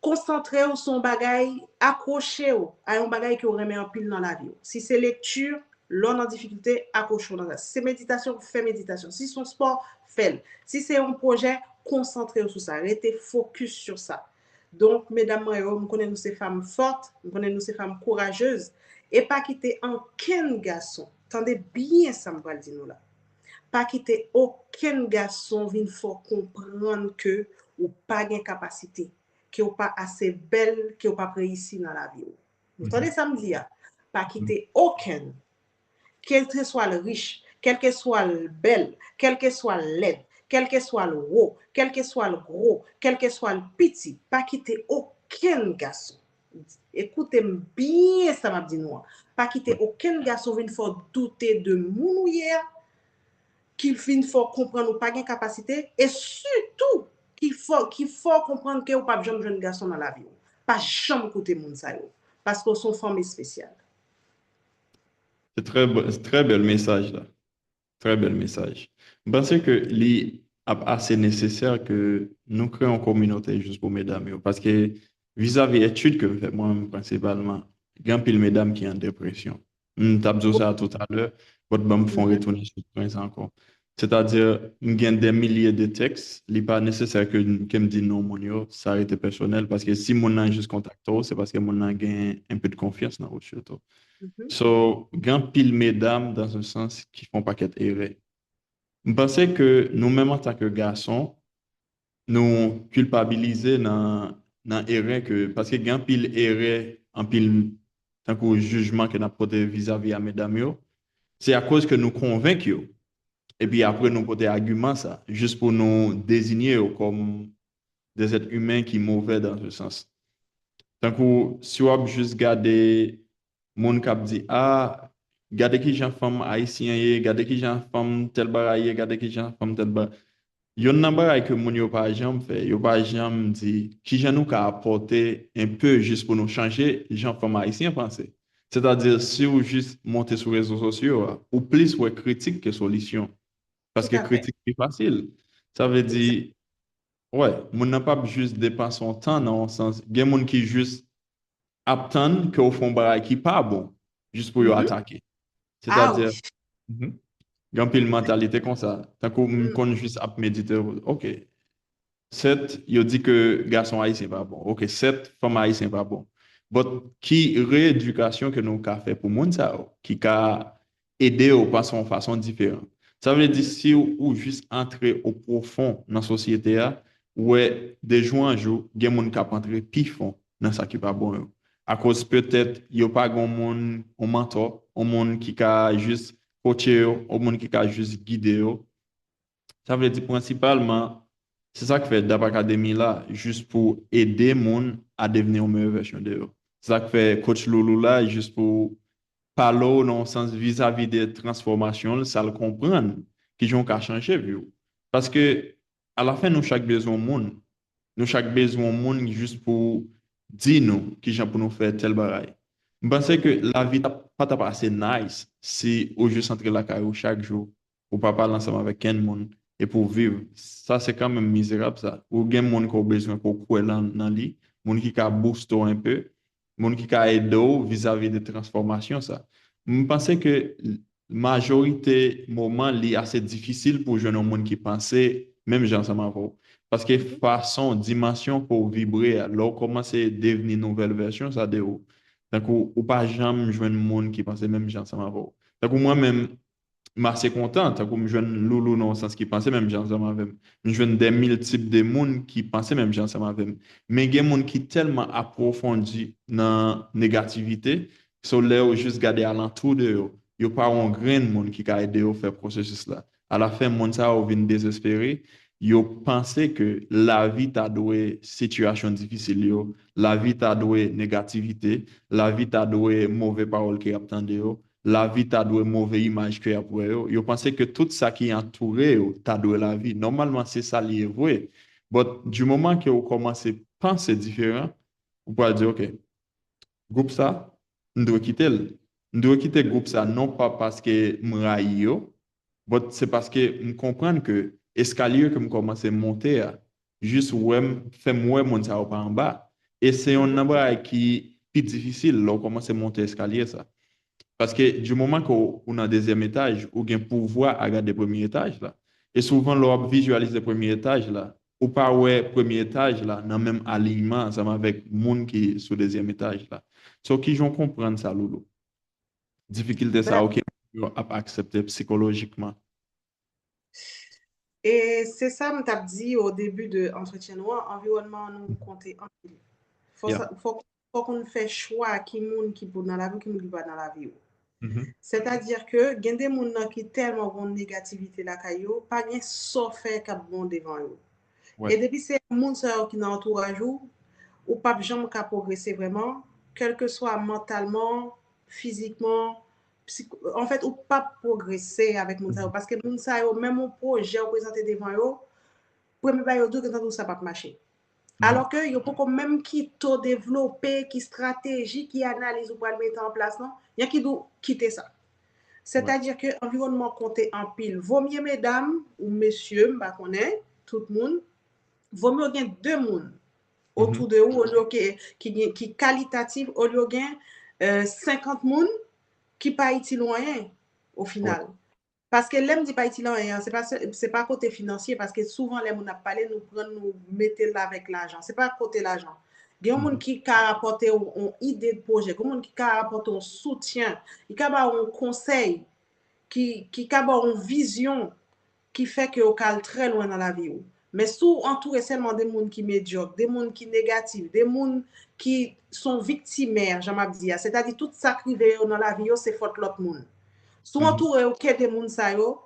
konsantre w sou yon bagay, akwoche w a yon bagay ke w renmen anpil nan lavi w. Si se lekti, lè w nan difikilte, akwoche w nan sa. Si se meditasyon, fè meditasyon. Si se yon spò, fè l. Si se yon pwojè, konsantre w sou sa. Rete fokis sou sa. Donk, medam mwen yo, m konnen nou se fanm fòt, m konnen nou se fanm kourajez, e pa kite ankenn gason, tande byen sa m pral di nou la, pa kite okenn gason vin fè w konprann ke ou pa gen kapasite, ke w pa ase bèl, ke w p ap reyisi nan lavi w. Ou tande sa m di a? Pa kite okenn, kèlkeswa l rich, kèlkeswa l bèl, kèlkeswa l lèd, kèlkeswa l wo, kèlkeswa l gwo, kèlkeswa l piti, pa kite okenn gason, ekoute m byen sa m ap di nou an, pa kite okenn gason vin fè w doute de moun ou ye a, ki vin fè w konprann ou pa gen kapasite, e sitou ki fè, ki fè w konprann ke ou p ap janm jwenn gason nan lavi w. Pa janm koute moun sa yo, paske w se yon fanm espesyal. Se trè, trè bèl mesaj la. Trè bèl mesaj. M panse ke li ap ase nesesè ke nou kreye yon kominote jis pou medam yo. Paske vizavi etid ke m fè mwen menm prensipalman, gen anpil medam ki an depresyon. M t ap di w sa toutalè, but ban m fè yon retounen sou pwen sa ankò. Sètadi, m gen dè milye de tèks, li pa nesesè ke, ke m di non moun yo, sa rete pèsonèl, paske si moun nan jis kontakte w, se paske moun nan gen enpe de konfyans nan ou sitou. So, gen anpil medam, dans un sens, ki fè yon pakèt erè. M panse ke nou menm antanke gason, nou kilpabilize nan, nan erè ke, paske gen anpil erè, anpil tankou jijman ke n ap pote vizavi a medam yo, se akoz ke nou konvenk yo Epi apre nou pote agiman sa, jis pou nou dezinye yo kòm des êtres humains ki move dans ce sens. Tankou si w ap jis gade moun k ap di, a, gade ki jan fanm ayisyen ye, gade ki jan fanm tèl bagay ye, gade ki jan fanm tèl bagay. Yonn nan bagay ke moun yo pa janm fè, yo pa janm di, ki jan nou ka apòte enpe jis pou nou chanje jan fanm ayisyen panse. Sètadi, si w jis monte sou rezo sosyo a, ou plis wè kritik ke solisyon. Paske kritik pi fasil. Sa vle di, wè, moun nan p ap jis depanse yon tan nan yon sans. Gen moun ki jis ap tann ke w fè yon bagay ki pa bon, jis pou yo atake. Sètadi, gen anpil mantalite konsa. Tankou m konn jis ap medite, ok, sèt, yo di ke gason ayisyen pa bon. Ok, sèt, fanm ayisyen pa bon. But ki reyedikasyon ke nou ka fè pou moun sa yo, ki ka ede yo panse yon fason diferan? Sa vle di, si w, ou jis antre o pwofon nan sosyete a, ou wè de jou an jou, gen moun k ap antre pi fon nan sa ki pa bon yo. Akoz petèt yo pa gen yon moun, yon mantò, yon moun ki ka jis koche yo, yon moun ki ka jis gide yo. Sa vle di prensipalman, se sa k fè DAP Academy la, jis pou ede moun a devni yon meyè vèsyon de yo. Se sa k fè coach Loulou la, jis pou pale w nan yon sans vizavi de transfòmasyon l, sa l konprann, kijan w ka chanje vi w. Paske, alafen, nou chak bezwen yon moun. Nou chak bezwen yon moun jis pou di nou kijan pou nou fè tèl bagay. M panse ke lavi t ap, pa t ap ase nice si ou jis antre lakay ou chak jou, ou pa pale ansanm avèk kenn moun, epi w viv. Sa se kanmenm mizerab sa. Ou gen moun ke w bezwen pou w kwè nan, nan li, moun ki ka booste w enpe, moun ki ka ede w vizavi de transfòmasyon sa. M panse ke majorite moman, li ase difisil pou w jwenn yon moun ki panse menm jan ansanm avè w. Paske fason, dimansyon ke w vibre a, lè w kòmanse devni nouvèl vèsyon sa de ou, tankou ou pa janm jwenn moun ki panse menm jan ansanm avè w. Tankou mwen menm, m ase kontan, tankou m jwenn Loulou nan yon sans ki panse menm jan ansanm avè m. M jwenn de mil tip de moun ki panse menm jan ansanm avè m. Men gen moun ki tèlman apwofondi nan negativite, so lè yo jis gade alantou de yo, yo pa wè yon grenn moun ki ka ede yo fè pwosesis la. Alafen, moun sa yo vin dezespere, yo panse ke lavi ta dwe sitiyasyon difisil yo, lavi ta dwe negativite, lavi ta dwe move pawòl ke y ap tande yo, lavi ta dwe move imaj ke y ap wè yo. Yo panse ke tout sa ki antoure yo ta dwe lavi. Nòmalman, se sa li ye vre. But, di moman ke ou kòmanse panse diferan, ou pral di, ok, gwoup sa, m dwe kite l. M dwe kite gwoup sa, non pa paske m rayi yo, but se paske m konprann ke eskalye ke m kòmanse monte a, jis wè m, fè m wè moun sa yo pa anba. E se yonn nan bagay ki pi difisil lè w kòmanse monte eskalye sa. Paske di moman ke w, ou nan dezyèm etaj, ou gen pouvwa a gade premye etaj la. E souvan, lè w ap vizyalize premye etaj la, ou pa wè premye etaj la nan menm aliyman ansanm avèk moun ki sou dezyèm etaj la. So, kijan w konprann sa, Loulou? Difikilte sa yo ke moun yo ap aksepte sikolojikman. E se sa m t ap di o debi de antretyen nou an, anviwònman an nou konte anpil. Fò, fò, fòk ou fè chwa ki moun ki pou nan lavi w, ki moun ki pa nan lavi w. Sètadi ke gen de moun nan ki tèlman gen negativite lakay yo, pa gen sa w fè k ap bon devan yo. E depi se moun sa yo ki nan antouraj ou, ou p ap janm ka pwogrese vrèman, kèlkeswa mantalman, fizikman, anfèt, ou p ap pwogrese avèk moun sa yo, paske moun sa yo, menm yon pwojè ou prezante devan yo, premye bagay yo di w, gentan di w sa p ap mache. Alò ke yo poko menm ki to devlope, ki estrateji, ki analiz ou pral mete an plas lan, y a ki di w kite sa. Sètadi ke anviwònman konte anpil. Vomye medam ou mesye, m pa konnen, tout moun, vomye w gen de moun otou de ou, olye ke, ki, gen, ki kalitatif, olye w gen senkant moun ki pa itil ou anyen, o final. Paske lè m di pa itil anyen an, se pa, se pa kote finansye, paske souvan lè moun ap pale, nou pran, nou mete l avèk lajan. Se pa kote lajan. Gen yon moun ki ka rapòte w yon ide de pwojè, gen yon moun ki ka rapòte w yon soutyen, li ka ba w yon konsèy, ki, ki ka ba w yon vizyon, ki fè ke w ka al trè lwen nan lavi w. Men si w antoure sèlman de moun ki medyòk, de moun ki negatif, de moun ki se yon viktimè, jan m ap di a, sètadi tout sa k rive yo nan lavi yo, se fòt lòt moun. Si w antoure w ke de moun sa yo,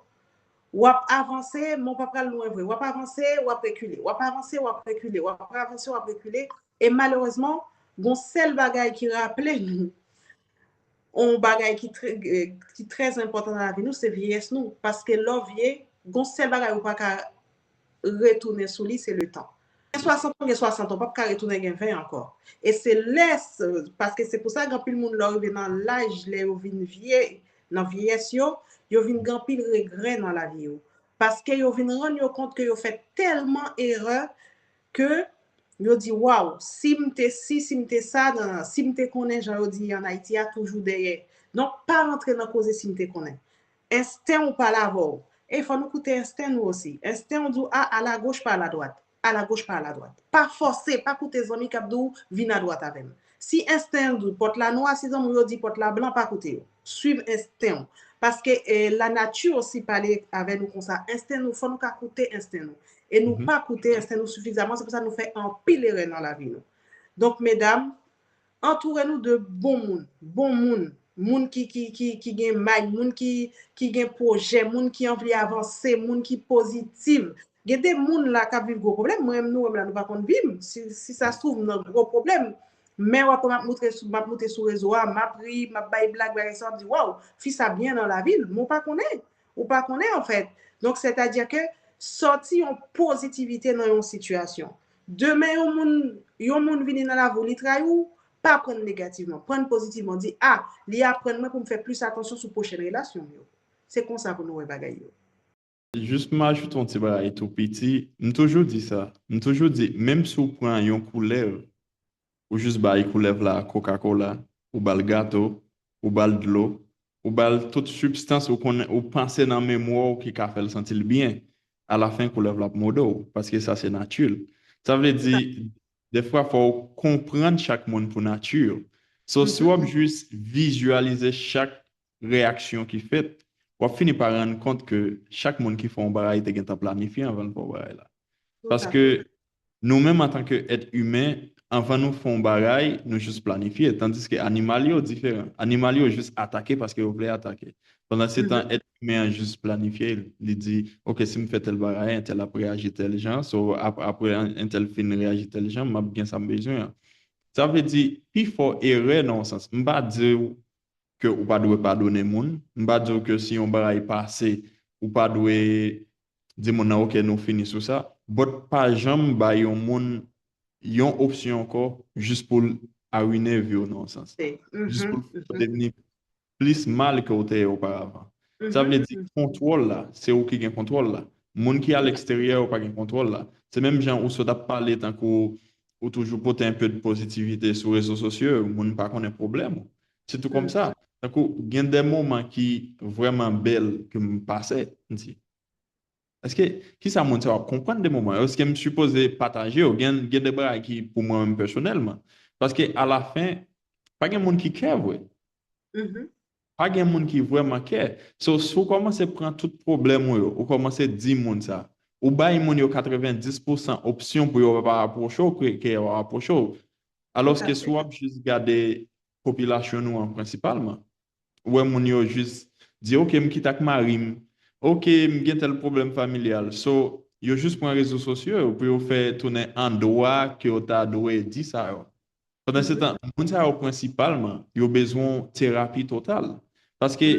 W ap avanse, men w pa pral lwen vre. W ap avanse, w ap rekile. W ap avanse, w ap rekile. W ap avanse, w ap rekile. E malerezman, gon sèl bagay ki raple nou, yon bagay ki trè, ki trè enpòtan nan lavi nou, se vyeyès nou. Paske lè w vye, gon sèl bagay ou pa ka retounen sou li, se letan. Gen swasant an, gen swasant an, w p ap ka retounen gen ven ankò. E se lè, paske se pou sa gen anpil moun lè yo rive nan laj, lè yo vin vye, nan vyeyès yo, yo vin gen anpil regrè nan lavi yo. Paske yo vin rann yo kont ke yo fè tèlman erè ke yo di, waw, si m te si, si m te sa, nan, si m te konnen jan yo di an Ayiti a, toujou dèyè. Donk, pa rantre nan koze si m te konnen. Ensten w pale avè w. E fò nou koute ensten nou osi. Ensten w di w, a, al agoch, pa al adwat. Al agoch, pa al adwat. Pa fòse, pa koute zanmi k ap di w, vin adwat avè m. Si ensten w di w pòt la nwa, si zanmi w yo di pòt la blan, pa koute yo. Swiv ensten w. Paske eh, lanati osi pale avè nou konsa. Ensten nou, fò nou ka koute ensten nou. E nou pa koute ensten nou sifizaman, se pou sa nou fè anpil erè nan lavi nou. Donk, medam, antoure nou de bon moun. Bon moun. Moun ki, ki, ki, ki gen may, moun ki, ki gen pwojè, moun ki anvi avanse, moun ki pozitif. Gen de moun la k ap viv gwo pwoblèm. Mwen menm nou wè m la, nou pa konn vi m. Si, si sa se twouv, m nan gwo pwoblèm. Men w ap wè m ap moute sou, m ap moute sou rezo a, m ap ri, m ap bay blag, bagay sa, w ap di, waw, fi sa byen nan lavi l. Men w pa konnen. Ou pa konnen, anfèt. Donk, sètadi ke sòti yon pozitivite nan yon sitiyasyon. Demen, yon moun, yon moun vini nan lavi w, li trayi w, pa pran l negativman. Pran l pozitivman. Di, a, li aprann mwen pou m fè plis atansyon sou pwochèn relasyon m yo. Se konsa pou nou wè bagay yo. Jis m ajoute yon ti bagay tou piti. M toujou di sa. M toujou di, menm si w pran yon koulèv, ou jis bay koulèv la Coca-Cola, ou ba l gato, ou ba l dlo, ou ba l tout sibstans ou konnen, ou panse nan memwa w ki ka fè l santi l byen, alafen koulèv la ap mòde w, paske sa se nati l. Sa vle di, defwa fò w konprann chak moun pou nati yo. So, si w ap jis vizyalize chak reyaksyon ki fèt, w ap fini pa rann kont ke chak moun ki fè yon bagay te gentan planifye anvan l fè yon bagay la. Paske nou menm antanke èt imen, anvan nou fè yon bagay, nou jis planifye. Tandiske animal yo diferan. Animal yo jis atake paske yo vle atake. Pandansetan, èt imen an jis planifye l. Li di, oke, si m fè tèl bagay, entèl ap reyaji tèl jan, so ap, apre entèl fin reyaji tèl jan, m ap gen sa m bezwen an. Sa vle di, pifò erè nan yon sans, m pa di w ke ou pa dwe padone moun. M pa di w ke si yon bagay pase, ou pa dwe di moun nan, oke, nou fini sou sa. But pa janm bay yon moun yon opsyon ankò jis pou l arwine vi w nan yon sans. Jis pou l fè w devni plis mal ke w te ye oparavan. Sa vle di kontwòl la, se ou ki gen kontwòl la. Moun ki a leksteryè yo pa gen kontwòl la. Se menm jan ou sot ap pale tankou ou toujou pote enpe de pozitivite sou rezo sosyo yo, moun pa konnen pwoblèm ou. Se tou kòm sa. Tankou gen de moman ki vrèman bèl ke m pase, m di, èske, kisa moun sa yo ap konprann de moman yo? Èske m sipoze pataje yo? Gen, gen de bagay ki pou mwen menm pèsonèlman. Paske alafen, pa gen moun ki kè vre. Pa gen moun ki vrèman kè. So, si w kòmanse pran tout pwoblèm ou yo, ou kòmanse di moun sa, ou bay moun yo katrevenndis pousan opsyon pou yo pa apwoche w ke, ke yo apwoche w. Alòske si w ap jis gade popilasyon nou an prensipalman, ou wè moun yo jis di, oke, m kite ak mari m, oke, m gen tèl pwoblèm familyal. So, yo jis pran rezo sosyo yo pou yo fè tounen andwa ke yo ta dwe di sa yo. Pandansetan, moun sa yo prensipalman, yo bezwen terapi total. Paske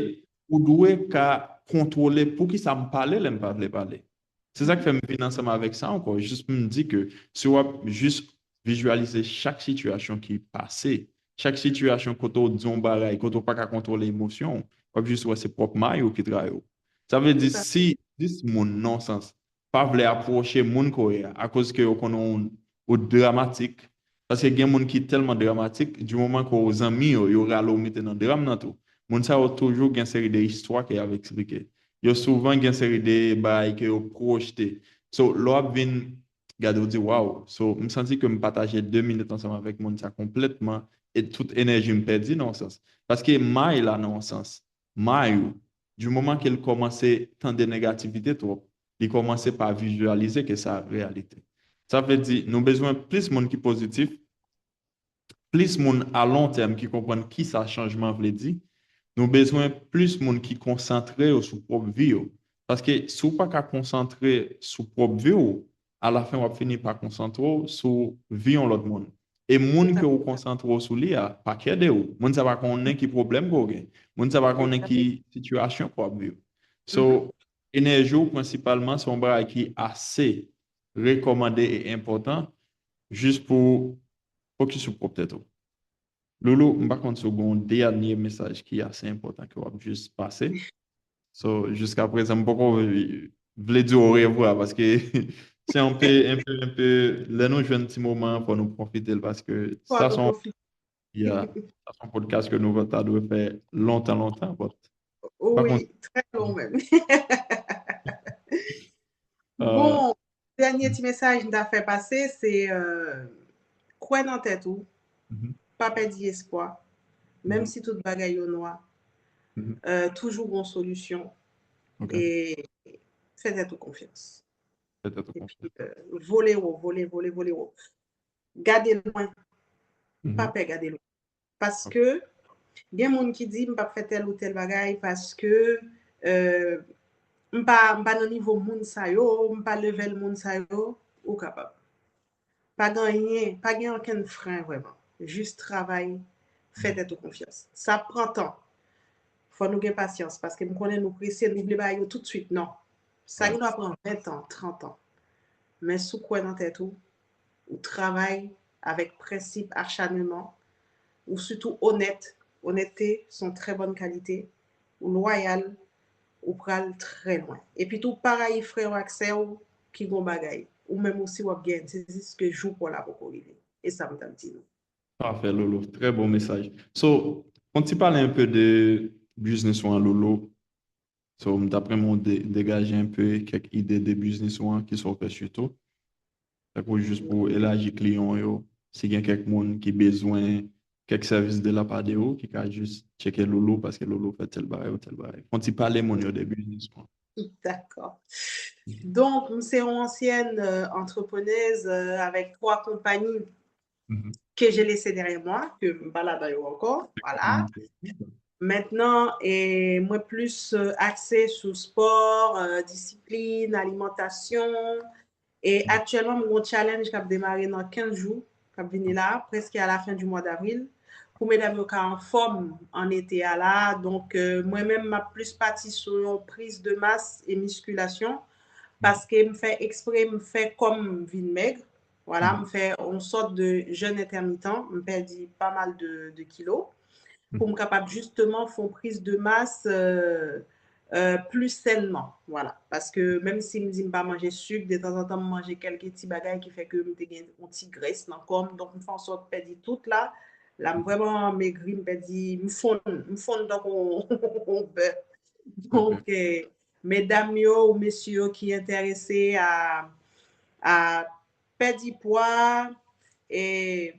ou dwe ka kontwole poukisa m pale lè m pa vle pale. Se sa k fè m vin ansanm avèk sa ankò, jis pou m di ke si w ap jis vizyalize chak sitiyasyon ki pase, chak sitiyasyon kote w di yon bagay, kote w pa ka kontwole emosyon w, w ap jis wè se pwòp may ou ki trayi w. Sa vle di si dis moun nan yon sans pa vle apwoche moun ke w ye a akoz ke yo konnen ou dramatik. Paske gen moun ki tèlman dramatik, di moman ke w zanmi yo, yo rale w mete nan dram nan tou. Moun sa yo toujou gen seri de istwa ke y ap eksplike. Yo souvan gen seri de bagay ke yo pwojte. So, lè w ap vin gade, w di, waw. So, m santi ke m pataje de minit ansanm avèk moun sa konplètman e tout enèji m pèdi nan yon sans. Paske may la nan yon sans, may ou, di moman ke l kòmanse tande negativite twòp, li kòmanse pa vizyalize ke sa reyalite. Sa vle di, nou bezwen plis moun ki pozitif, plis moun a lon tèm ki konprann kisa chanjman vle di, nou bezwen plis moun ki konsantre yo sou pwòp vi yo. Paske si w pa ka konsantre sou pwòp vi w, alafen w ap fini pa konsantre w sou vi yon lòt moun. E moun ke ou konsantre w sou li a pa kè de ou. Moun sa pa konnen ki pwoblèm ke w gen. Moun sa pa konnen ki sitiyasyon ke w ap viv. So, enèji w prensipalman se yon bagay ki ase rekòmande e enpòtan jis pou fokis sou pwòp tèt ou. Loulou, m pa konn si w gen yon dènye mesaj ki ase enpòtan ke w ap jis pase. So, jiska prezan, m poko vle di orevwa paske se yon pe, yon pe, yon pe, lè nou jwenn ti moman, fò nou pwofite l paske sa se yon, yeah, sa se yon podcast ke nou ta dwe fè lontan, lontan, but pa konn. Wi, trè lwen menm. Bon, dènye ti mesaj m ta fè pase, se, euh, kwè nan tèt ou, pa pèdi espwa, menm si tout bagay yo nwa, euh, toujou gon solisyon, e fè tèt ou konfyans. Epi, euh, vole wo, vole, vole, vole wo. Gade lwen, pa pè gade lwen. Paske gen moun ki di, "M p ap fè tèl ou tèl bagay paske, euh, m pa, m pa nan nivo moun sa yo, m pa level moun sa yo." Ou kapab. Pa gen anyen, pa gen okenn fren vrèman. Jis travay, fè tèt ou konfyans. Sa ap pran tan. Fò nou gen pasyans, paske m konnen nou prese, nou vle bagay yo toutswit, non. Sa gen dwa pran ven tan, trant an. Men si w kwè nan tèt ou, ou travay avèk prensip, achanneman, ou sitou onèt, onètete se yon trè bòn kalite, ou lwayal, ou pral trè lwen. Epi tou, pa rayi frè w ak sè w ki gon bagay. Ou menm osi w ap gen, se jis ke jou pa w la poko rive. E sa m t ap di nou. Pafè, Loulou. Trè bon mesaj. So, on ti pale un peu de business ou an, Loulou. So, m t ap renmen w de-, degaje un peu kèk ide de business ou an, ki sa w fè sitou. Tankou jis pou elaji kliyan w yo, si gen kèk moun ki bezwen kèk sèvis de la part de ou, ki ka jis tcheke Loulou, paske Loulou fè tèl bagay ou tèl bagay. Fè on ti pale moun yo de business ou an. Dakò. Donk, m se yon ansyèn, euh, antreprenèz, euh, avèk twa konpayi ke j'ai laissé derrière moi, ke m pa ladan yo ankò. Voilà. Mentnan, e, mwen plis, euh, akse sou spò, euh, disiplin, alimantasyon. E aktyèlman, m gen yon challenge k ap demare nan kenz jou k ap vini la, preske a la fen di mwa davril, pou medam yo ka anfòm an ete a la. Donk, euh, mwen menm, m ap plis pati sou yon prise de masse et musculation, paske m fè ekspre, m fè kò m vin mèg. Vwala, m fè yon sòt de jeûne intermittent, m pèdi pa mal de, de kilo, pou m kapab jisteman fè yon prise de masse, euh, euh, pli sènman. Vwala. Paske menm si m di m pa manje sik, detanzantan m manje kèlke ti bagay ki fè ke m te gen yon ti grès nan kò m. Donk, m fè an sòt pèdi tout la. La, m vrèman megri, m pèdi, m fonn, m fonn tankou yon bè. Donk, eh, medam yo ou mesye yo ki enterese a, a pèdi pwa, e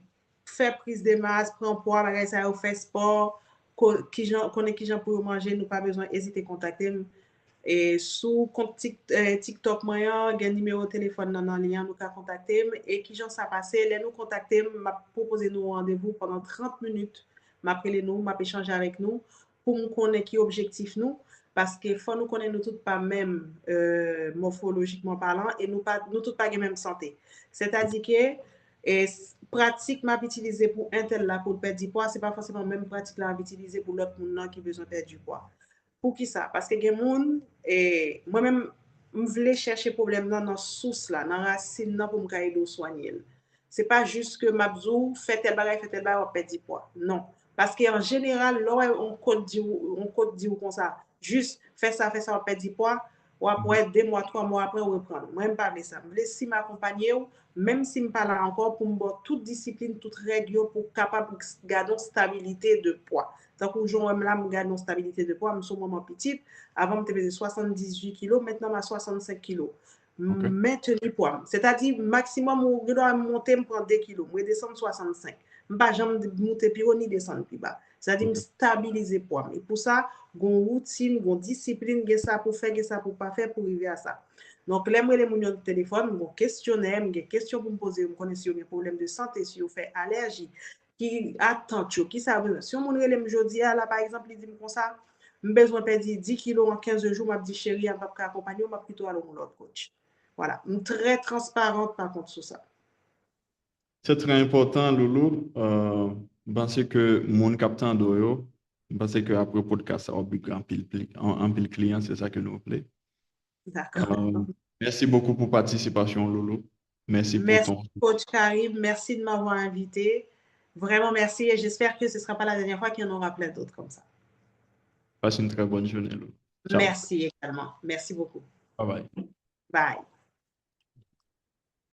fè prise de masse, pran pwa, bagay sa yo, fè spò, ko-, kijan, konnen kijan pou yo manje, nou pa bezwen ezite kontakte m. E sou kont Tik-, eh, TikTok mwen an, gen nimewo telefòn nan nan li an, nou ka kontakte m. E kijan sa pase? Lè nou kontakte m, m ap pwopoze nou yon randevou pandan trant minit. M ap rele nou, m ap echanje avèk nou pou m konnen ki objektif nou, paske fò nou konnen nou tout pa menm, euh, mòfolojikman palan, e nou pa, nou tout pa gen menm sante. Sètadi ke, e, s-, pratik m ap itilize pou entèl la pou l pèdi pwa, se pa fòseman menm pratik la m ap itilize pou lòt moun nan ki bezwen pèdi pwa. Poukisa? Paske gen moun, e, mwen menm, m vle chèche pwoblèm nan nan sous la, nan rasin nan pou m ka ede w swanye l. Se pa jis ke m ap di w, fè tèl bagay, fè tèl bagay, w ap pèdi pwa. Non. Paske an jeneral, lè w wè yon kot di w, yon kot di w konsa, jis fè sa, fè sa, w ap pèdi pwa, w ap wè de mwa, twa mwa apre, w reprann. Mwen, m pa vle sa. M vle si m akonpanye w, menm si m pa la ankò, pou m ba w tout disiplin, tout règ yo, pou w kapab gade yon stabilite de pwa. Tankou jan w wè m la, m gade yon stabilite de pwa, m se yon manman pitit. Avan, m te peze swasanndizuit kilo, mentnan, m a swasannsenk kilo. M mentni pwa m. Sètadi, maksimòm, ou gen dwa wè m monte, m pran de kilo, m redesann swasannsenk. M pa janm moute pi wo ni desann pi ba. Sètadi, m stabilize pwa m. E pou sa, gon woutin, gon disiplin, gen sa pou fè, gen sa pou pa fè pou rive a sa. Donk, lè m rele moun yo nan telefòn, m gon kesyonè, m gen kesyon pou m poze yo, m konnen si yo gen pwoblèm de sante, si yo fè alèji, ki atant yo, ki sa yo bezwen. Si yon moun rele m jodi a la, pa egzanp, li di m konsa, m bezwen pèdi dis kilo an kenz jou, m ap di, cheri, m p ap ka akonpanye w, m ap kite w al yon lòt coach. Vwala. M trè transparant pa kont sou sa. Se trè enpòtan, Loulou. Euh, m panse ke moun k ap tande w yo, m panse ke apre podcast sa, w ap bouke anpil, pli- an- anpil kliyan, se sa ke nou vle. Dakò. Euh, merci beaucoup pour participation, Loulou. Merci pour Merci, ton. Coach Karim. Merci de m'avoir invité. Vraiment merci et j'espère que ce sera pas la dernière fois qu'il y en aura plein d'autres comme ça. Passe une très bonne journée, Loulou. Ciao. Merci également. Merci beaucoup. Bye bye. Bye.